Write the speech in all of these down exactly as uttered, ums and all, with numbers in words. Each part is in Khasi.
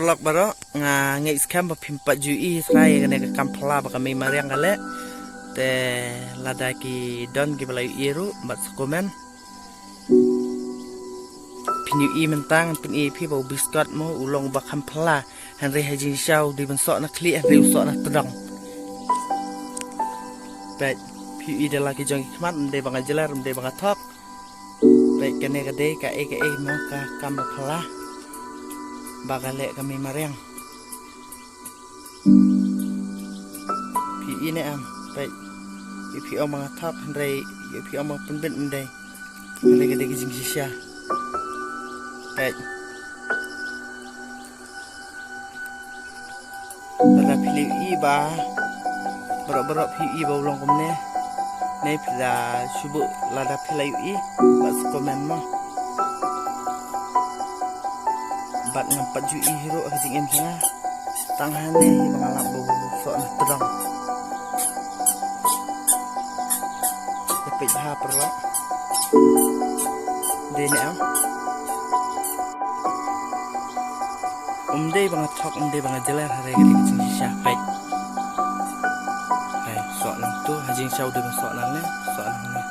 Paralok baroh, nga ngeit skhem ba phim pat ju ïohi trai ïa kane ka kam phylla ba ka mei mariang ka leh. Te lada ki don kiba la ïohi ruh bad sa comment. Phin ïohi mynta, phin ïohi phi ba u biscuit mo u long ba kam phylla. Hynrei ha jingshisha u dei ban soh na khlieh, hynrei u soh na tdong. Peit, phi ïohi da la ki jong ki khmat, ym dei ba nga jler, ym dei ba nga thok. Peit kane ka dei kaei kaei mo ka kam ba phylla ba ka leh ka mei mariang. Phi ïohi ne em, peit. Ïa phi ong ba nga thok, hynrei ïa phi ong ba pynbit, ym dei. Hynrei ka dei ka jingshisha. Peit. Lada phi la ïohi ba baroh baroh phi ïohi ba u long kumne. Ne phi la shu buh lada phi la ïohi bad sa comment mo. Bad ngam pat ju ïohi ruh ha ka jingim jong nga. Tang hangne hi ba nga lap ba u soh na tdong. Ïa peit bha paralok. Dei ne em. Ym dei ba nga thok, ym dei ba nga jler, hynrei ka dei ka jingshisha, peit. Peit, soh nangtu, ha jingshisha u dei ban soh nangne, soh nangne.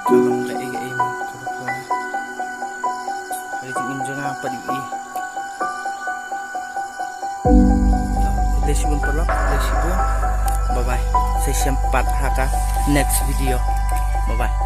Ka long kaei kaei mo, ka long kaei. Ka jingim jong nga pat ïohi. Khublei shibun paralok, khublei shibun. Bye bye. Sa ïashem pat ha ka next video. Bye bye.